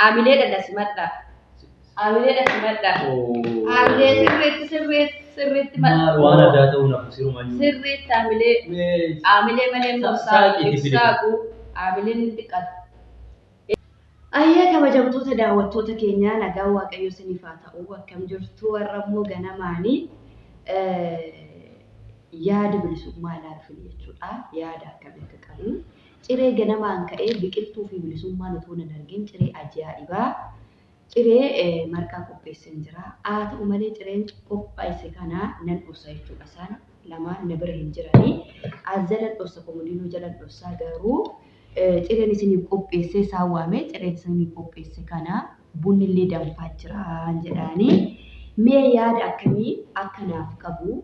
Amileedha na simadha. Amileedha simadha. Amilee sirriitti sirriitti sirriitti Maal waan addaa ta'uu nafu sirumayyuu. Sirriitti amilee. Mee Amilee malee immoo Saaqiitii fidi. saaqu. Amileen ni xiqqaata. Ayyaa kabajamtoota daawwattoota keenyaa, nagaan Waaqayyo isiniif haa ta'u. Akkam jirtu? Warra immoo ganamaanii yaada bilisummaa ilaaluuf jechuudha. Yaada akkamii akka qabnu. Ciree ganamaan ka'ee biqiltuu fi bilisummaan otoo nan argin ciree ajaa'ibaa ciree marqaa qopheesseen jira. Haa ta'u malee cireen qopheesse kana nan dhoksa jechuudha. Isaan lamaan na bira hin jiranii. As jalan dhoksa, komodiinoo jalan dhoksaa, garuu cireen isiniif qopheessee isaan waamee cireen isiniif qopheesse kana bunni illee danfaa jira jedhaanii. Mee yaada akkamii akka naaf qabu,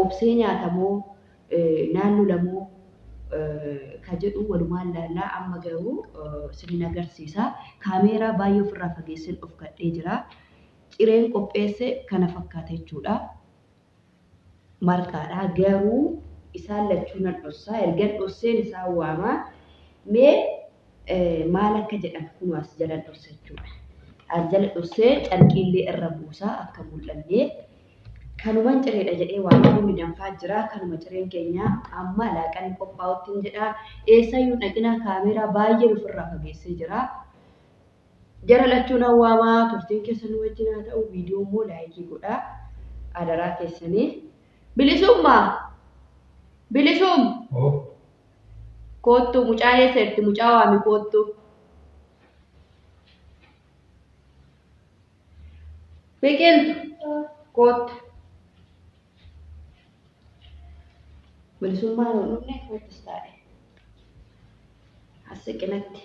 obsee nyaatamoo naannoo lamoo ka jedhu walumaan laallaa. Amma garuu isinin agarsiisa. Kaameeraa baay'ee ofirraa fageesseen of kadhee jira. Cireen qopheesse kana fakkaata jechuudha. Marqaadha. Garuu isaan lachuu nan dhossaa. Ergan dhosseen isaan waamaa. Mee maal akka jedhan kunoo as jala dhossa jechuudha. As jala dhossee carqiillee irra buusaa akka mul'annee. Kanuman cireedha jedhee waan bunni danfaa jira. Kanuma cireen keenya amma laaqanni qophaa'utti hin jedha. Eessayyuu dhaqinaa, kaameeraa baay'ee ofirraa fageessee jira. Jara lachuu nan waamaa, turtiin keessan nu wajjin haa ta'u. Viidiyoo immoo like godhaa. Adaraa keessanii. Bilisummaa! Bilisum! Koottu, mucaa eessa jirti? Mucaa waami, koottu. Biqiltu, koottu. Bilisummaan hin dhufne, koottus taa'e. As siqinatti.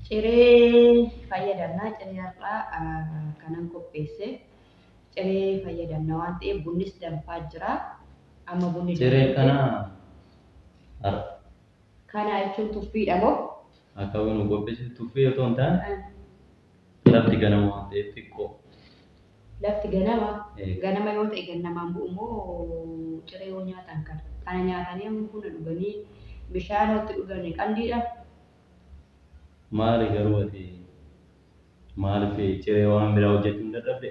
Ciree fayyadamnaa. Ciree har'aa kanan qopheesse ciree fayyadamna waan ta'eef bunnis danfaa jira. Amma bunni Ciree danfee- kana Kana jechuun tuffiidha moo? Akka nu qopheesse tuffii otoo hin taane lafti ganama waan ta'eef xiqqoo. Lafti ganama. Eh. Ganama yoo ta'e gannamaan bu'u moo ciree yoo nyaatan kana? Kana nyaatanii amma buna dhuganii bishaan itti dhuganii qalliidha. Maali garuu, ati maaliif ciree waan biraa hojjechuu hin dadhabde?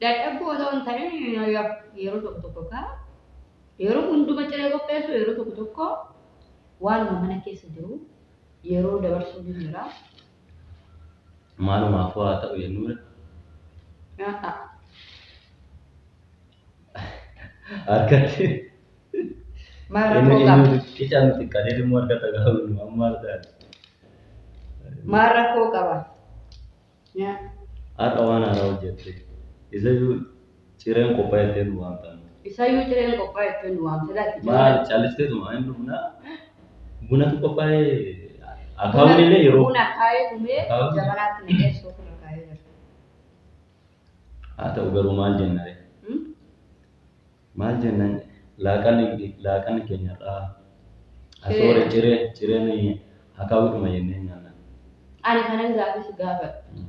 Dadhabbii otoo hin ta'in, yeroo tokko tokko kaa yeroo hunduma ciree qopheessu, yeroo tokko tokko waanuma mana keessa jiru yeroo dabarsuu ni jira. Maalumaaf haa ta'u jennuudha. Nyaata. Harkatti. Maal Inni rakkoo qaba? inni qicaan xiqqaatee immoo harkatti akaawwinu amma maal ta'a? Maal rakkoo qaba? Nyaata. Har'a waan haaraa hojjette. Isayyuu cireen qophaa'ettee nu waamtan. Isayyuu cireen qophaa'ettee nu waamte, lakki. Maal callisteetuma hin dhufnaa? Bunatu qophaa'ee, akaawwan illee yeroo Buna kaayee tumee Akaawwan- jabanaatti naqee soofirra kaayee jira. Haa ta'u garuu maal jenna ree? Hmm? Maal jennan, laaqanni keenya irraa asoore ciree cireen akaawwiidhuma jennee nyaanna. Ani kanan gaafii si gaafadhu.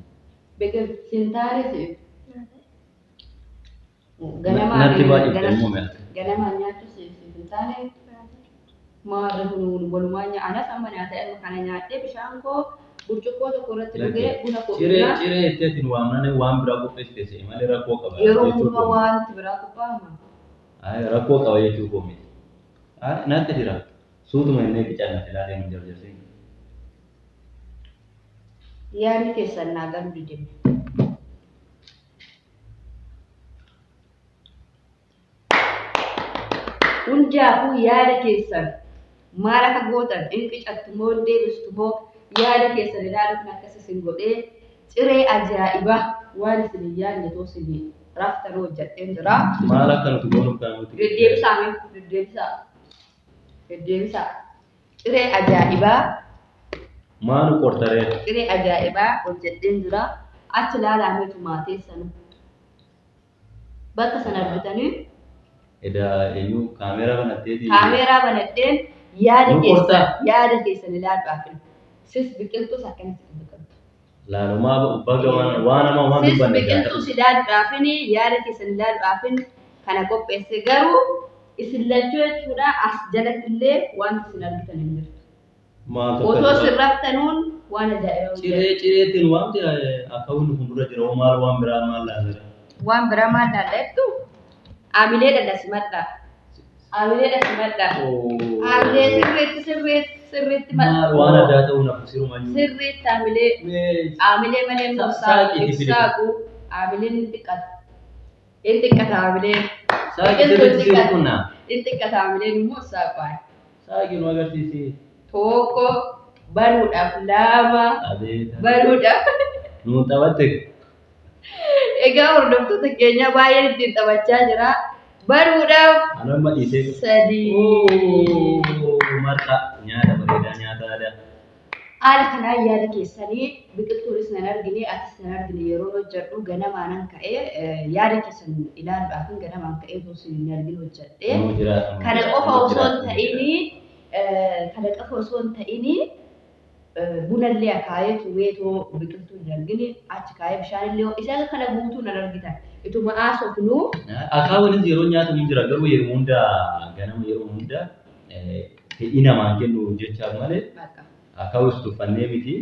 Biqil sin taane si ganamaan Natti baay'ifte immoo mi'aate. Ganamaan nyaachuu si hin taane, maarri kun walumaa anas amma nyaata amma kana nyaadhee bishaan koo burcuqqoo tokko irratti dhugee buna koo Ciree dhugnaa. Ciree itti ati nu waamnaan waan biraa qopheessite se'e malee rakkoo qaba Yeroo jechuu hundumaa koo miti. wanti biraa qophaa'ama. Ayi, rakkoo qaba jechuu koo miti. Ayi, natti jira. Suutuma innee qicanna silaalee nu jarjarsiin. Yaadni keessan naa galuu didime. Hundaafuu yaada keessan maal akka gootan, hin qicattu moo hin deebistu moo, yaada keessan ilaaluun akkas isin godhee ciree ajaa'ibaa waan isin hin yaadne too isin raftan hojjedheen jira. Maal akka nuti goonuuf kan nuti Deddeebisaa mee, deddeebisaa, deddeebisaa, ciree ajaa'ibaa. Maalu qortaree? Ciree ajaa'ibaa hojjedheen jira. Achi ilaalaa meetumaa teessanu. Bakka sana argitanii Edaa eenyu kaameeraa banatteeti? Kaameeraa banadheen yaada Nu keessan qortaa? Yaada keessan ilaaluudhaaf. Sis biqiltuus akkanatti biqiltu. Laalumaa baga waan hamaa waan Sis dubbanne biqiltuu si ilaaluudhaafin yaada keessan ilaaluudhaafin kana qopheesse garuu isin lachuu jechuudha as jalatti illee wanti isin argitan hin jirtu. Maaltu Otoo akka isin raftanuun waan ajaa'ibaa hojjetu. Ciree cireetiin wanti akka hundi fuuldura jira hoo maal waan biraa maal laallata? Waan biraa maal laallattu? Amilee dhala simadha. Amilee dhala simadha. Amilee sirriitti sirriitti sirriitti Maal waan addaa ta'uu nafu sirumayyuu. Sirriitti amilee Mee amilee malee immoo Saaqii itti fidi. saaqu amileen hin xiqqata. Hin xiqqata amileen. Saaqii sirriitti sirri kunna. Hin xiqqata amileen immoo saaqu. Saaqii nu agarsiisi. Tokko banuudhaaf lama Abeet. banuudhaaf. Nuun taphatte. Egaa hordoftoota keenya baay'een ittiin taphachaa jira. Banuudhaaf Anamma dhiisee. sadii. Marqa nyaata bareedaa nyaata aadaa. Haala kanaan yaada keessanii biqiltuunis nan argine atis nan argine yeroo hojjedhu ganamaanan ka'ee yaada keessan ilaaluudhaaf ganamaan ka'ee osoo isin hin argin hojjedhe. Nuu jiraatu. Kana qofa osoo hin ta'ini kana qofa osoo hin ta'ini bunallee akaayee tumeetoo biqiltuu hin argine achi kaayee bishaanillee isa kana guutuu nan argitan. Ituma haasofnu Akaawwanis yeroo nyaatamu hin jira garuu yeroo hunda ganama yeroo hunda fedhii namaan kennu jechaaf malee bakka. akaawwis tuffannee miti.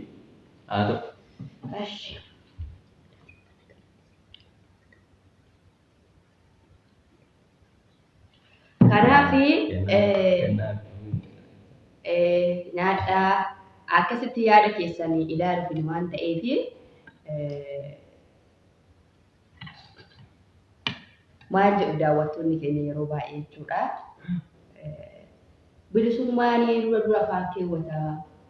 Haa ta'u. Ashi. Kanaafi nyaadhaa akkasitti yaada keessanii ilaaluuf waan ta'eef maal jedhu daawwattoonni keenya yeroo baay'ee jechuudha. Bilisummaan dura dura afaan keewwata.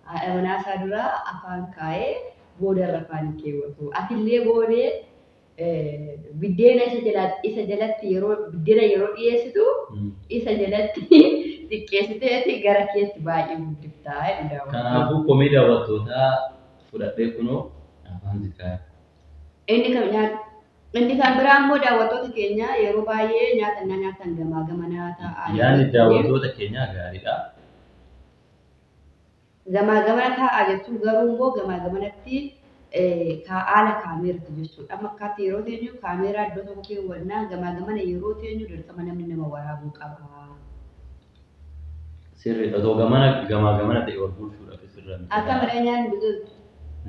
Haadha manaasaa dura afaan kaa'ee boodarra afaan hin keewwatu. Atillee boodee biddeena isa jalatti yeroo biddeena yeroo dhiyeessitu isa jalatti xiqqeessiteeti gara keetti baay'ee guddiftaa jedhu daawwattoonni. Kanaafuu komii daawwattootaa fudhadhee kunoo afaan ziqaa. Inni kan nyaata inni kan biraa immoo daawwattoota keenya yeroo baay'ee nyaata na nyaatan gamaa gamanaa taa'aa Yaadni daawwattoota keenyaa gaariidha. Gamaa gamana taa'aa jechuun garuu immoo gamaa gamanatti haala kaameerati jechuudha. Amma akkaatti yeroo teenyu kaameeraa iddoo tokko keewwannaa gamaa gamana yeroo teenyu dirqama namni nama waraabuu qaba. Sirriidha. Otoo gamana gamaa gamana ta'e wal bulchuudhaaf sirra miti. Akka malee nyaanni biqiltu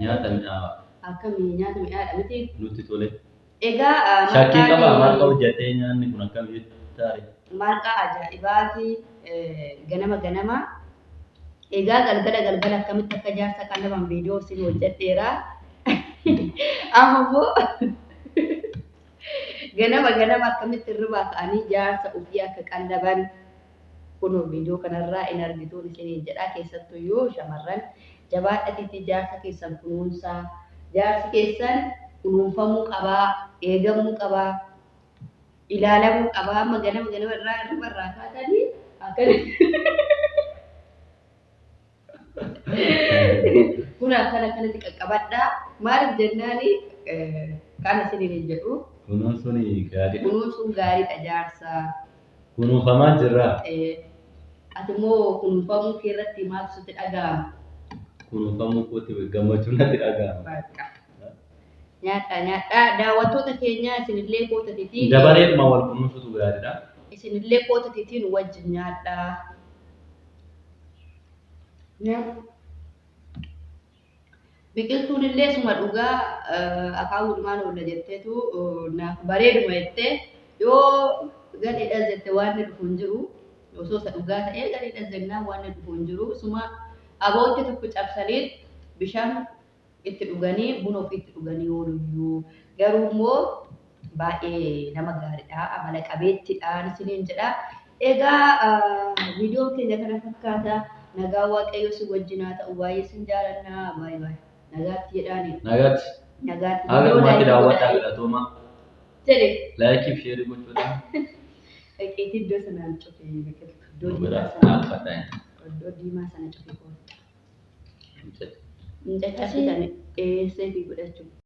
Nyaata mi'aawaa akkamii nyaata mi'aadha miti. nutti tole. Egaa Shakkii qabaa marqaan marqa hojjetee nyaanni kun akkam jettaare. Marqaa ajaa'ibaati ganama ganama. Egaa galgala galgala akkamitti akka jaarsa qallaban viidiyoo isin hojjedheera. Amma immoo ganama ganama akkamitti hirribaa ka'anii jaarsa ofii akka qallaban kunoo viidiyoo kanarraa in argituun isiniin jedha keessattuyyuu shamarran jabaadhatiitti jaarsa keessan kunuunsaa. Jaarsi keessan kunuunfamuu qabaa, eegamuu qabaa, ilaalamuu qabaa. Amma ganama ganama irraa hirriba irraa kaatanii akkana kun akkana akkanatti qaqqabadhaa. Maaliif jennaani kana isiniin hin jedhu. Kunuunsuun gaariidha. Kunuunsuun gaariidha jaarsa. Kunuunfamaa jirra. Ati immoo kunuunfamuu kee irratti maaltu sitti dhaga'ama? Kunuunfamuu kootti gammachuun natti dhaga'ama. Bakka. Nyaadhaa nyaadhaa daawwattoota keenya isinillee kootatiitiin Dabareedhuma wal kunuunsutu gaariidha. Isinillee kootatiitiin wajjin nyaadhaa. Biqiltuun illee suma dhugaa akaawwumaan oolla jetteetu naaf bareeduma jettee yoo gadheedhas jette waan inni dhufu hin jiru. Osoo isa dhugaa ta'ee gadheedhas jennaan waan inni dhufu hin jiru. Suma abootti tokko cabsanii bishaan itti dhuganii buna ofiitti dhuganii ooluyyuu. Garuu immoo baay'ee nama gaariidha. Amala qabeettiidha isiniin jedha. Egaa viidiyoon keenya kana fakkaata. Nagaa Waaqayyoo si wajjin haa ta'u. Baay'ee sin jaalannaa. Baay'ee baay'ee. Nagaatti jedhaani. Nagaatti. Nagaatti. Haga Viidiyoo dhumaatti laayikii daawwadhaa godhaa. galatoomaa. Jedhe. Laayikii fi sheerii gochuudhaan. Dhaqiitii iddoo sanaan cufee biqiltu. Iddoo Nu diimaa bira sana. dhaabbadhaa. Iddoo diimaa sana cufee kootta. Hin caccabsitani. Eessee fi godhachuu.